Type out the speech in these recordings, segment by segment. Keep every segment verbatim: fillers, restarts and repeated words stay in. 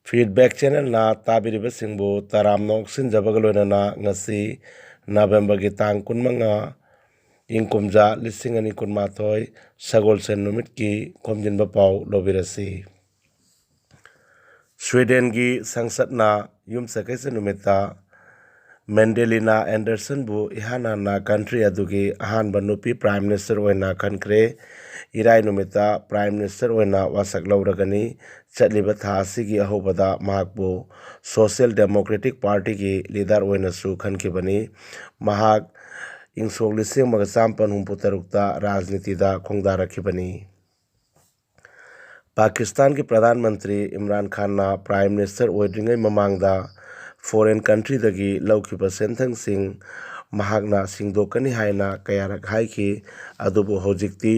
Feedback channelꯅ ꯇꯥꯕꯤꯔꯤꯕꯁꯤꯡꯕꯨ ꯇꯔꯥꯝꯅ ꯑꯣꯛꯁꯤꯟꯖꯕꯒ ꯂꯣꯏꯅꯅ ꯉꯁꯤ ꯅꯕꯦꯝꯕꯔꯒꯤ ꯇꯥꯡ ꯀꯨꯟꯃꯉꯥ, ꯏꯪ ꯀꯨꯝꯖꯥ ꯂꯤꯁꯤꯡ ꯑꯅꯤ ꯀꯨꯟꯃꯥꯊꯣꯏ, ꯁꯒꯣꯜꯁꯦꯟ ꯅꯨꯃꯤꯠꯀꯤ ꯈꯣꯝꯖꯤꯟꯕ ꯄꯥꯎ ꯂꯧꯕꯤꯔꯁꯤ꯫ ꯁ꯭ꯋꯤꯗꯦꯟꯒꯤ ꯁꯪꯁꯠꯅ ꯌꯨꯝꯁꯀꯩꯁ ꯅꯨꯃꯤꯠꯇ ꯃꯦꯟꯗꯦꯂꯤꯅꯥ ꯑꯦꯟꯗꯔꯁꯟꯕꯨ ꯏꯍꯥꯟ ꯍꯥꯟꯅ ꯀꯟꯇ꯭ꯔꯤ ꯑꯗꯨꯒꯤ ꯑꯍꯥꯟꯕ ꯅꯨꯄꯤ ꯄ꯭ꯔꯥꯏꯝ ꯃꯤꯅꯤꯁꯇꯔ ꯑꯣꯏꯅ ꯈꯟꯈ꯭ꯔꯦ꯫ ꯏꯔꯥꯏ ꯅꯨꯃꯤꯠꯇ ꯄ꯭ꯔꯥꯏꯝ ꯃꯤꯅꯤꯁꯇꯔ ꯑꯣꯏꯅ ꯋꯥꯁꯛ ꯂꯧꯔꯒꯅꯤ꯫ ꯆꯠꯂꯤꯕ ꯊꯥ ꯑꯁꯤꯒꯤ ꯑꯍꯧꯕꯗ ꯃꯍꯥꯛꯄꯨ ꯁꯣꯁꯤꯌꯦꯜ ꯗꯦꯃꯣꯀ꯭ꯔꯦꯇꯤꯛ ꯄꯥꯔꯇꯤꯒꯤ ꯂꯤꯗꯔ ꯑꯣꯏꯅꯁꯨ ꯈꯟꯈꯤꯕꯅꯤ꯫ ꯃꯍꯥꯛ ꯏꯪ ꯁꯣꯛ ꯂꯤꯁꯤꯡ ꯑꯃꯒ ꯆꯥꯃꯥꯄꯟ ꯍꯨꯝꯐꯨ ꯇꯔꯨꯛꯇ ꯔꯥꯖꯅꯤꯇꯤꯗ ꯈꯣꯡꯗꯥꯔꯛꯈꯤꯕꯅꯤ꯫ ꯄꯥꯀꯤꯁꯇꯥꯟꯒꯤ ꯄ꯭ꯔꯙꯥꯟ ꯃꯟꯇ꯭ꯔꯤ ꯏꯝꯔꯥꯟ ꯈꯥꯟꯅ ꯄ꯭ꯔꯥꯏꯝ ꯃꯤꯅꯤꯁꯇꯔ ꯑꯣꯏꯗ꯭ꯔꯤꯉꯩ ꯃꯃꯥꯡꯗ ꯐꯣꯔꯦꯟ ꯀꯟꯇ꯭ꯔꯤꯗꯒꯤ ꯂꯧꯈꯤꯕ ꯁꯦꯟꯊꯪꯁꯤꯡ ꯃꯍꯥꯛꯅ ꯁꯤꯡꯗꯣꯛꯀꯅꯤ ꯍꯥꯏꯅ ꯀꯌꯥꯔꯛ ꯍꯥꯏꯈꯤ꯫ ꯑꯗꯨꯕꯨ ꯍꯧꯖꯤꯛꯇꯤ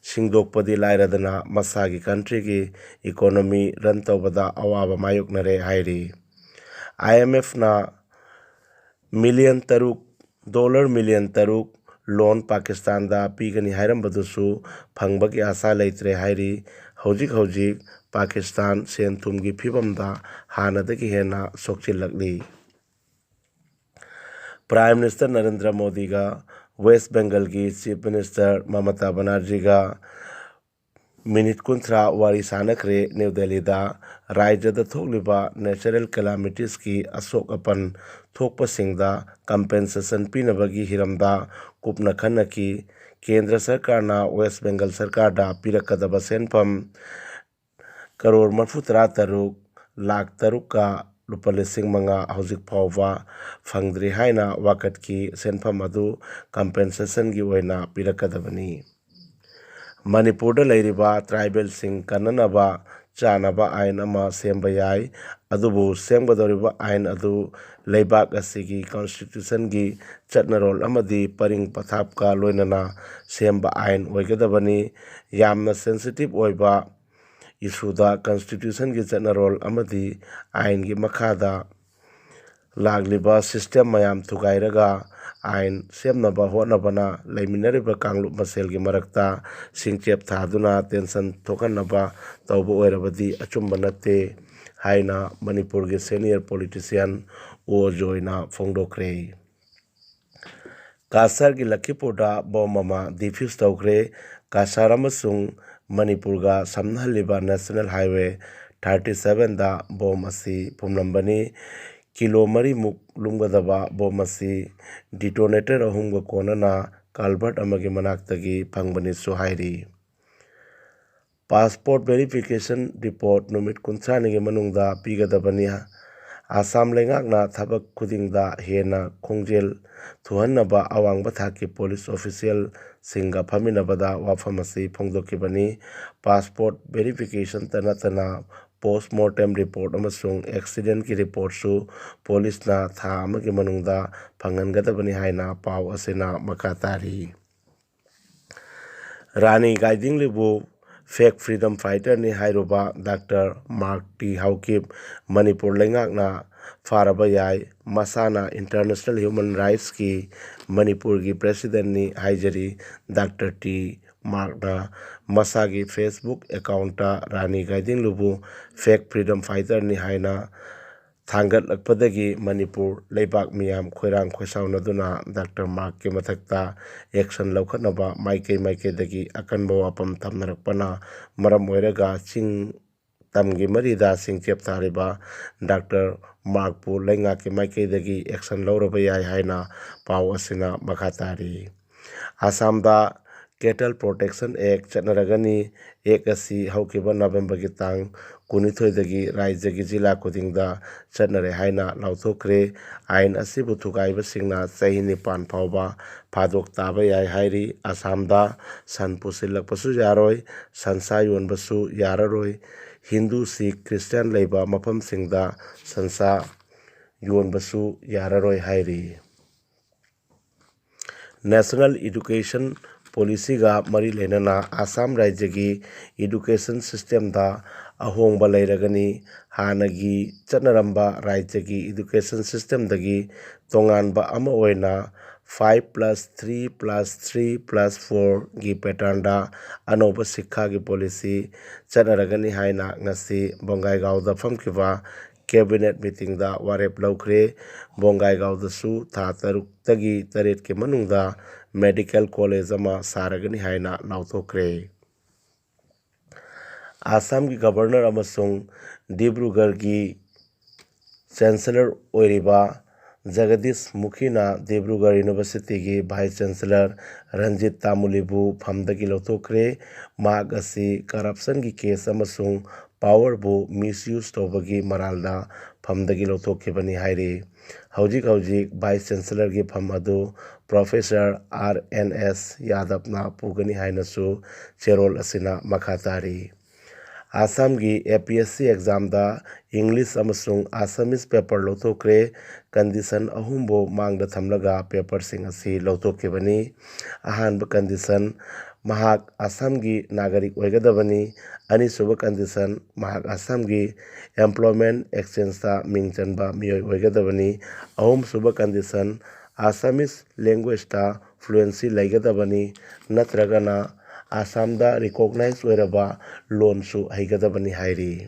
ꯁꯤꯡꯗꯣꯛꯄꯗꯤ ꯂꯥꯏꯔꯗꯅ ꯃꯁꯥꯒꯤ ꯀꯟꯇ꯭ꯔꯤꯒꯤ ꯏꯀꯣꯅꯣꯃꯤ ꯔꯟ ꯇꯧꯕꯗ ꯑꯋꯥꯕ ꯃꯥꯌꯣꯛꯅꯔꯦ ꯍꯥꯏꯔꯤ꯫ IMFꯅ ꯃꯤꯂꯤꯌꯟ ꯇꯔꯨꯛ, ꯗꯣꯂꯔ ꯃꯤꯂꯤꯌꯟ ꯇꯔꯨꯛ ꯂꯣꯟ ꯄꯥꯀꯤꯁꯇꯥꯟꯗ ꯄꯤꯒꯅꯤ ꯍꯥꯏꯔꯝꯕꯗꯨꯁꯨ ꯐꯪꯕꯒꯤ ꯑꯥꯁꯥ ꯂꯩꯇ꯭ꯔꯦ ꯍꯥꯏꯔꯤ꯫ ꯍꯧꯖꯤꯛ ꯍꯧꯖꯤꯛ ꯄꯥꯀꯤꯁꯇꯥꯟ ꯁꯦꯟ ꯊꯨꯝꯒꯤ ꯐꯤꯕꯝꯗ ꯍꯥꯟꯅꯗꯒꯤ ꯍꯦꯟꯅ ꯁꯣꯛꯆꯤꯜꯂꯛꯂꯤ꯫ ꯄ꯭ꯔꯥꯏꯝ ꯃꯤꯅꯤꯁꯇꯔ ꯅꯔꯦꯟꯗ꯭ꯔ ꯃꯣꯗꯤꯒ ꯋꯦꯁ ꯕꯦꯡꯒꯜꯒꯤ ꯆꯤꯐ ꯃꯤꯅꯤꯁꯇꯔ ꯃꯃꯇꯥ ꯕꯅꯔꯖꯤꯒ ꯃꯤꯅꯤꯠ ꯀꯨꯟꯊ꯭ꯔꯥ ꯋꯥꯔꯤ ꯁꯥꯟꯅꯈ꯭ꯔꯦ꯫ ꯅ꯭ꯌꯨ ꯗꯦꯜꯂꯤꯗ ꯔꯥꯖ꯭ꯌꯗ ꯊꯣꯛꯂꯤꯕ ꯅꯦꯆꯔꯦꯜ ꯀꯦꯂꯥꯃꯤꯇꯤꯁꯀꯤ ꯑꯁꯣꯛ ꯑꯄꯟ ꯊꯣꯛꯄꯁꯤꯡꯗ ꯀꯝꯄꯦꯟꯁꯦꯁꯟ ꯄꯤꯅꯕꯒꯤ ꯍꯤꯔꯝꯗ ꯀꯨꯞꯅ ꯈꯟꯅꯈꯤ꯫ ꯀꯦꯟꯗ꯭ꯔ ꯁꯔꯀꯥꯔꯅ ꯋꯦꯁ ꯕꯦꯡꯒꯜ ꯁꯔꯀꯥꯔꯗ ꯄꯤꯔꯛꯀꯗꯕ ꯁꯦꯟꯐꯝ ꯀꯔꯣꯔ ꯃꯔꯤꯐꯨ ꯇꯔꯥ ꯇꯔꯨꯛ ꯂꯥꯈ ꯇꯔꯨꯛꯀ ꯂꯨꯄꯥ ꯂꯤꯁꯤꯡ ꯃꯉꯥ ꯍꯧꯖꯤꯛ ꯐꯥꯎꯕ ꯐꯪꯗ꯭ꯔꯤ ꯍꯥꯏꯅ ꯋꯥꯀꯠꯈꯤ꯫ ꯁꯦꯟꯐꯝ ꯑꯗꯨ ꯀꯝꯄꯦꯟꯁꯦꯁꯟꯒꯤ ꯑꯣꯏꯅ ꯄꯤꯔꯛꯀꯗꯕꯅꯤ꯫ ꯃꯅꯤꯄꯨꯔꯗ ꯂꯩꯔꯤꯕ ꯇ꯭ꯔꯥꯏꯕꯦꯜꯁꯤꯡ ꯀꯟꯅꯅꯕ ꯆꯥꯅꯕ ꯑꯥꯏꯟ ꯑꯃ ꯁꯦꯝꯕ ꯌꯥꯏ꯫ ꯑꯗꯨꯕꯨ ꯁꯦꯝꯒꯗꯧꯔꯤꯕ ꯑꯥꯏꯟ ꯑꯗꯨ ꯂꯩꯕꯥꯛ ꯑꯁꯤꯒꯤ ꯀꯟꯁꯇꯤꯇ꯭ꯌꯨꯁꯟꯒꯤ ꯆꯠꯅꯔꯣꯜ ꯑꯃꯗꯤ ꯄꯔꯤꯡ ꯄꯊꯥꯞꯀ ꯂꯣꯏꯅꯅ ꯁꯦꯝꯕ ꯑꯥꯏꯟ ꯑꯣꯏꯒꯗꯕꯅꯤ꯫ ꯌꯥꯝꯅ ꯁꯦꯟꯁꯤꯇꯤꯞ ꯑꯣꯏꯕ ꯏꯁꯨꯗ ꯀꯟꯁꯇꯤꯇ꯭ꯌꯨꯁꯟꯒꯤ ꯆꯠꯅꯔꯣꯜ ꯑꯃꯗꯤ ꯑꯥꯏꯟꯒꯤ ꯃꯈꯥꯗ ꯂꯥꯛꯂꯤꯕ ꯁꯤꯁꯇꯦꯝ ꯃꯌꯥꯝ ꯊꯨꯒꯥꯏꯔꯒ ꯑꯥꯏꯟ ꯁꯦꯝꯅꯕ ꯍꯣꯠꯅꯕꯅ ꯂꯩꯃꯤꯟꯅꯔꯤꯕ ꯀꯥꯡꯂꯨꯞ ꯃꯁꯦꯜꯒꯤ ꯃꯔꯛꯇ ꯁꯤꯡꯆꯦꯞ ꯊꯥꯗꯨꯅ ꯇꯦꯟꯁꯟ ꯊꯣꯛꯍꯟꯅꯕ ꯇꯧꯕ ꯑꯣꯏꯔꯕꯗꯤ ꯑꯆꯨꯝꯕ ꯅꯠꯇꯦ꯫ ꯍꯥꯏꯅ ꯃꯅꯤꯄꯨꯔꯒꯤ senior politician ꯑꯣ ꯖꯣꯏꯅ ꯐꯣꯡꯗꯣꯛꯈ꯭ꯔꯦ꯫ ꯀꯥꯁꯥꯔꯒꯤ ꯂꯈꯤꯄꯨꯔꯗ ꯕꯣꯝ ꯑꯃ defuse ꯇꯧꯈ꯭ꯔꯦ꯫ ꯀꯥꯁꯥꯔ ꯑꯃꯁꯨꯡ ꯃꯅꯤꯄꯨꯔꯒ ꯁꯝꯅꯍꯜꯂꯤꯕ National Highway thirty sevenꯗ ꯕꯣꯝ ꯑꯁꯤ ꯐꯨꯝꯂꯝꯕꯅꯤ꯫ ꯀꯤꯂꯣ ꯃꯔꯤꯃꯨꯛ ꯂꯨꯝꯒꯗꯕ ꯕꯣꯝ ꯑꯁꯤ detonator ꯑꯍꯨꯝꯒ ꯀꯣꯟꯅꯅ culvert ꯑꯃꯒꯤ ꯃꯅꯥꯛꯇꯒꯤ ꯐꯪꯕꯅꯤꯁꯨ ꯍꯥꯏꯔꯤ꯫ Passport verification report ꯅꯨꯃꯤꯠ ꯀꯨꯟꯊ꯭ꯔꯥꯅꯤꯒꯤ ꯃꯅꯨꯡꯗ ꯄꯤꯒꯗꯕꯅꯤ꯫ ꯑꯁꯥꯝ ꯂꯩꯉꯥꯛꯅ ꯊꯕꯛ ꯈꯨꯗꯤꯡꯗ ꯍꯦꯟꯅ ꯈꯣꯡꯖꯦꯜ ꯊꯨꯍꯟꯅꯕ ꯑꯋꯥꯡꯕ ꯊꯥꯛꯀꯤ police officialꯁꯤꯡꯒ ꯐꯝꯃꯤꯟꯅꯕꯗ ꯋꯥꯐꯝ ꯑꯁꯤ ꯐꯣꯡꯗꯣꯛꯈꯤꯕꯅꯤ꯫ Passport verificationꯇ ꯅꯠꯇꯅ post mortem report ꯑꯃꯁꯨꯡ accidentꯀꯤ reportꯁꯨ policeꯅ ꯊꯥ ꯑꯃꯒꯤ ꯃꯅꯨꯡꯗ ꯐꯪꯍꯟꯒꯗꯕꯅꯤ ꯍꯥꯏꯅ ꯄꯥꯎ ꯑꯁꯤꯅ ꯃꯈꯥ ꯇꯥꯔꯤ꯫ ꯔꯥꯅꯤ ꯒꯥꯏꯗꯤꯡꯂꯤꯕꯨ fake freedom fighterꯅꯤ ꯍꯥꯏꯔꯨꯕ doctor Mark T Haokip Manipur ꯂꯩꯉꯥꯛꯅ ꯐꯥꯔꯕ ꯌꯥꯏ꯫ ꯃꯁꯥꯅ International Human Rightsꯀꯤ ꯃꯅꯤꯄꯨꯔꯒꯤ presidentꯅꯤ ꯍꯥꯏꯖꯔꯤ꯫ ꯗꯥꯛꯇꯔ ꯇꯤ ꯃꯥꯔꯛꯅ ꯃꯁꯥꯒꯤ Facebook accountꯇ ꯔꯥꯅꯤ ꯒꯥꯏꯗꯤꯡꯂꯨꯕꯨ fake freedom fighterꯅꯤ ꯍꯥꯏꯅ ꯊꯥꯡꯒꯠꯂꯛꯄꯗꯒꯤ ꯃꯅꯤꯄꯨꯔ ꯂꯩꯕꯥꯛ ꯃꯤꯌꯥꯝ ꯈꯣꯏꯔꯥꯡ ꯈꯣꯏꯁꯥꯎꯅꯗꯨꯅ ꯗꯥꯛꯇꯔ ꯃꯥꯔꯛꯀꯤ ꯃꯊꯛꯇ action ꯂꯧꯈꯠꯅꯕ ꯃꯥꯏꯀꯩ ꯃꯥꯏꯀꯩꯗꯒꯤ ꯑꯀꯟꯕ ꯋꯥꯐꯝ ꯊꯝꯅꯔꯛꯄꯅ ꯃꯔꯝ ꯑꯣꯏꯔꯒ ꯆꯤꯡ ꯇꯝꯒꯤ ꯃꯔꯤꯗ ꯆꯤꯡꯆꯦꯞ ꯊꯥꯔꯤꯕ ꯗꯥꯛꯇꯔ ꯃꯥꯔꯛꯄꯨ ꯂꯩꯉꯥꯛꯀꯤ ꯃꯥꯏꯀꯩꯗꯒꯤ action ꯂꯧꯔꯕ ꯌꯥꯏ ꯍꯥꯏꯅ ꯄꯥꯎ ꯑꯁꯤꯅ ꯃꯈꯥ ꯇꯥꯔꯤ꯫ ꯑꯁꯥꯝꯗ Cattle Protection Act ꯆꯠꯅꯔꯒꯅꯤ꯫ Act ꯑꯁꯤ ꯍꯧꯈꯤꯕ ꯅꯕꯦꯝꯕꯔꯒꯤ ꯇꯥꯡ ꯀꯨꯟꯅꯤꯊꯣꯏꯗꯒꯤ ꯔꯥꯖ꯭ꯌꯒꯤ ꯖꯤꯂꯥ ꯈꯨꯗꯤꯡꯗ ꯆꯠꯅꯔꯦ ꯍꯥꯏꯅ ꯂꯥꯎꯊꯣꯛꯈ꯭ꯔꯦ꯫ ꯑꯥꯏꯟ ꯑꯁꯤꯕꯨ ꯊꯨꯒꯥꯏꯕꯁꯤꯡꯅ ꯆꯍꯤ ꯅꯤꯄꯥꯟ ꯐꯥꯎꯕ ꯐꯥꯗꯣꯛ ꯇꯥꯕ ꯌꯥꯏ ꯍꯥꯏꯔꯤ꯫ ꯑꯁꯥꯝꯗ ꯁꯟ ꯄꯨꯁꯤꯜꯂꯛꯄꯁꯨ ꯌꯥꯔꯣꯏ, ꯁꯟꯁꯥ ꯌꯣꯟꯕꯁꯨ ꯌꯥꯔꯔꯣꯏ꯫ ꯍꯤꯟꯗꯨ, ꯁꯤꯈ, ꯈ꯭ꯔꯤꯁꯇꯤꯌꯥꯟ ꯂꯩꯕ ꯃꯐꯝꯁꯤꯡꯗ ꯁꯟꯁꯥ ꯌꯣꯟꯕꯁꯨ ꯌꯥꯔꯔꯣꯏ ꯍꯥꯏꯔꯤ꯫ National Education Policyꯒ ꯃꯔꯤ ꯂꯩꯅꯅ ꯑꯁꯥꯝ ꯔꯥꯖ꯭ꯌꯒꯤ education systemꯗ ꯑꯍꯣꯡꯕ ꯂꯩꯔꯒꯅꯤ꯫ ꯍꯥꯟꯅꯒꯤ ꯆꯠꯅꯔꯝꯕ ꯔꯥꯖ꯭ꯌꯒꯤ education systemꯗꯒꯤ ꯇꯣꯉꯥꯟꯕ ꯑꯃ ꯑꯣꯏꯅ five plus three plus three plus fourꯒꯤ patternꯗ ꯑꯅꯧꯕ ꯁꯤꯛꯈꯥꯒꯤ policy ꯆꯠꯅꯔꯒꯅꯤ ꯍꯥꯏꯅ ꯉꯁꯤ ꯕꯣꯡꯒꯥꯏꯒꯥꯎꯗ ꯐꯝꯈꯤꯕ cabinet meetingꯗ ꯋꯥꯔꯦꯞ ꯂꯧꯈ꯭ꯔꯦ꯫ ꯕꯣꯡꯒꯥꯏꯒꯥꯎꯗꯁꯨ ꯊꯥ ꯇꯔꯨꯛꯇꯒꯤ ꯇꯔꯦꯠꯀꯤ ꯃꯅꯨꯡꯗ medical college ꯑꯃ ꯁꯥꯔꯒꯅꯤ ꯍꯥꯏꯅ ꯂꯥꯎꯊꯣꯛꯈ꯭ꯔꯦ꯫ ꯑꯥꯁꯥꯝꯒꯤ governor ꯑꯃꯁꯨꯡ ꯗꯤꯕ꯭ꯔꯨꯒꯔꯒꯤ chancellor ꯑꯣꯏꯔꯤꯕ ꯖꯒꯗꯤꯁ ꯃꯨꯈꯤꯅ ꯗꯤꯕ꯭ꯔꯨꯒꯔ universityꯒꯤ vice chancellor ꯔꯟꯖꯤꯠ ꯇꯥꯃꯨꯂꯤꯕꯨ ꯐꯝꯗꯒꯤ ꯂꯧꯊꯣꯛꯈ꯭ꯔꯦ꯫ ꯃꯍꯥꯛ ꯑꯁꯤ corruptionꯒꯤ case ꯑꯃꯁꯨꯡ powerꯕꯨ misuse ꯇꯧꯕꯒꯤ ꯃꯔꯥꯜꯗ ꯐꯝꯗꯒꯤ ꯂꯧꯊꯣꯛꯈꯤꯕꯅꯤ ꯍꯥꯏꯔꯤ꯫ ꯍꯧꯖꯤꯛ ꯍꯧꯖꯤꯛ vice chancellorꯒꯤ ꯐꯝ ꯑꯗꯨ professor R N S ꯌꯥꯗꯕꯅ ꯄꯨꯒꯅꯤ ꯍꯥꯏꯅꯁꯨ ꯆꯦꯔꯣꯜ ꯑꯁꯤꯅ ꯃꯈꯥ ꯇꯥꯔꯤ꯫ ꯑꯥꯁꯥꯝꯒꯤ A P S C examꯗ English ꯑꯃꯁꯨꯡ Assamese paper ꯂꯧꯊꯣꯛꯈ꯭ꯔꯦ꯫ Condition ꯑꯍꯨꯝꯕꯨ ꯃꯥꯡꯗ ꯊꯝꯂꯒ paperꯁꯤꯡ ꯑꯁꯤ ꯂꯧꯊꯣꯛꯈꯤꯕꯅꯤ꯫ ꯑꯍꯥꯟꯕ condition, ꯃꯍꯥꯛ ꯑꯥꯁꯥꯝꯒꯤ ꯅꯥꯒꯔꯤꯛ ꯑꯣꯏꯒꯗꯕꯅꯤ꯫ ꯑꯅꯤꯁꯨꯕ condition, ꯃꯍꯥꯛ ꯑꯥꯁꯥꯝꯒꯤ employment exchangeꯇ ꯃꯤꯡ ꯆꯟꯕ ꯃꯤꯑꯣꯏ ꯑꯣꯏꯒꯗꯕꯅꯤ꯫ ꯑꯍꯨꯝꯁꯨꯕ condition, Assamese languageꯇ fluency ꯂꯩꯒꯗꯕꯅꯤ, ꯅꯠꯇ꯭ꯔꯒꯅ ꯑꯥꯁꯥꯝꯗ recognize ꯑꯣꯏꯔꯕ ꯂꯣꯟꯁꯨ ꯍꯩꯒꯗꯕꯅꯤ ꯍꯥꯏꯔꯤ꯫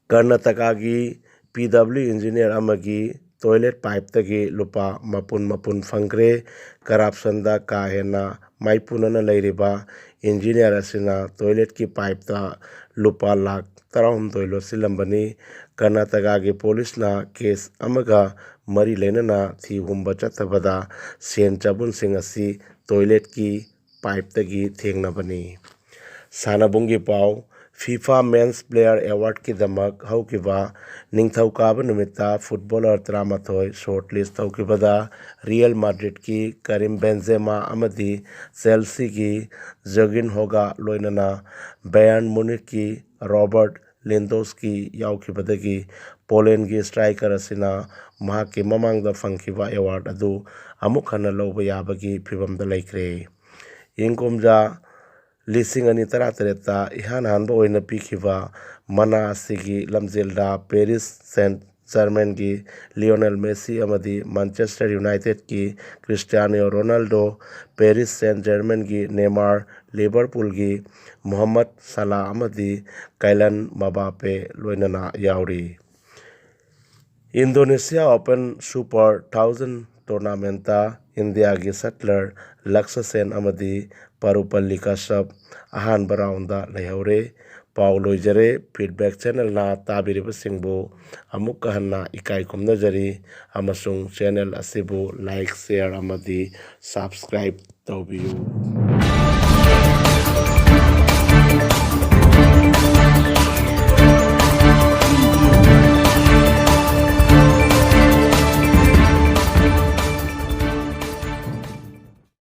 ꯀꯔꯅꯥꯇꯀꯥꯒꯤ P W engineer ꯑꯃꯒꯤ toilet pipeꯇꯒꯤ ꯂꯨꯄꯥ ꯃꯄꯨꯟ ꯃꯄꯨꯟ ꯐꯪꯈ꯭ꯔꯦ꯫ Corruptionꯗ ꯀꯥ ꯍꯦꯟꯅ ꯃꯥꯏꯄꯨꯅꯅ ꯂꯩꯔꯤꯕ engineer ꯑꯁꯤꯅ toiletꯀꯤ pipeꯇ ꯂꯨꯄꯥ ꯂꯥꯈ ꯇꯔꯥꯍꯨꯝꯗꯣꯏ ꯂꯣꯠꯁꯤꯜꯂꯝꯕꯅꯤ꯫ ꯀꯔꯅꯥꯇꯀꯥꯒꯤ policeꯅ case ꯑꯃꯒ ꯃꯔꯤ ꯂꯩꯅꯅ ꯊꯤ ꯍꯨꯝꯕ ꯆꯠꯊꯕꯗ ꯁꯦꯟ ꯆꯕꯨꯟꯁꯤꯡ ꯑꯁꯤ toiletꯀꯤ pipeꯇꯒꯤ ꯊꯦꯡꯅꯕꯅꯤ꯫ ꯁꯥꯟꯅꯕꯨꯡꯒꯤ ꯄꯥꯎ꯫ FIFA Men's Player Awardꯀꯤꯗꯃꯛ ꯍꯧꯈꯤꯕ ꯅꯤꯡꯊꯧꯀꯥꯕ ꯅꯨꯃꯤꯠꯇ footballer ꯇꯔꯥꯃꯥꯊꯣꯏ shortlist ꯇꯧꯈꯤꯕꯗ Real Madridꯀꯤ Karim Benzema ꯑꯃꯗꯤ Chelseaꯒꯤ Joaquinhoga ꯂꯣꯏꯅꯅ Bayern Munichꯀꯤ Robert Lewandowski ꯌꯥꯎꯈꯤꯕꯗꯒꯤ Polandꯒꯤ striker ꯑꯁꯤꯅ ꯃꯍꯥꯛꯀꯤ ꯃꯃꯥꯡꯗ ꯐꯪꯈꯤꯕ award ꯑꯗꯨ ꯑꯃꯨꯛ ꯍꯟꯅ ꯂꯧꯕ ꯌꯥꯕꯒꯤ ꯐꯤꯚꯝꯗ ꯂꯩꯈ꯭ꯔꯦ꯫ ꯏꯪ ꯀꯨꯝꯖꯥ ꯂꯤꯁꯤꯡ ꯑꯅꯤ ꯇꯔꯥꯇꯔꯦꯠꯇ ꯏꯍꯥꯟ ꯍꯥꯟꯕ ꯑꯣꯏꯅ ꯄꯤꯈꯤꯕ ꯃꯅꯥ ꯑꯁꯤꯒꯤ ꯂꯝꯖꯦꯜꯗ Paris Saint ꯖꯔꯃꯟꯒꯤ ꯂꯤꯑꯣꯅꯦꯜ ꯃꯦꯁꯤ ꯑꯃꯗꯤ ꯃꯥꯟꯆꯦꯁꯇꯔ ꯌꯨꯅꯥꯏꯇꯦꯗꯀꯤ ꯀ꯭ꯔꯤꯁꯇꯤꯌꯥꯅꯣ ꯔꯣꯅꯥꯜꯗꯣ, ꯄꯦꯔꯤꯁ ꯁꯦꯟ ꯖꯔꯃꯟꯒꯤ ꯅꯦꯃꯥꯔ, ꯂꯤꯚꯔꯄꯨꯜꯒꯤ ꯃꯣꯍꯝꯃꯗ ꯁꯂꯥ ꯑꯃꯗꯤ ꯀꯥꯏꯂꯟ ꯃꯕꯥꯄꯦ ꯂꯣꯏꯅꯅ ꯌꯥꯎꯔꯤ꯫ ꯏꯟꯗꯣꯅꯦꯁꯤꯌꯥ ꯑꯣꯄꯟ ꯁꯨꯄꯔ ꯊꯥꯎꯖꯟ ꯇꯣꯔꯅꯥꯃꯦꯟꯇ ꯏꯟꯗꯤꯌꯥꯒꯤ ꯁꯠꯂꯔ ꯂꯛꯁꯁꯦꯟ ꯑꯃꯗꯤ ꯄꯔꯨꯄꯜꯂꯤ ꯀꯁꯞ ꯑꯍꯥꯟꯕ ꯔꯥꯎꯟꯗ ꯂꯩꯍꯧꯔꯦ꯫ ꯄꯥꯎ ꯂꯣꯏꯖꯔꯦ꯫ ꯐꯤꯗꯕꯦꯛ ꯆꯦꯅꯦꯜꯅ ꯇꯥꯕꯤꯔꯤꯕꯁꯤꯡꯕꯨ ꯑꯃꯨꯛꯀ ꯍꯟꯅ ꯏꯀꯥꯏ ꯈꯨꯝꯅꯖꯔꯤ ꯑꯃꯁꯨꯡ ꯆꯦꯅꯦꯜ ꯑꯁꯤꯕꯨ ꯂꯥꯏꯛ, ꯁꯦꯌꯔ ꯑꯃꯗꯤ ꯁꯕꯁꯀ꯭ꯔꯥꯏꯕ ꯇꯧꯕꯤꯌꯨ꯫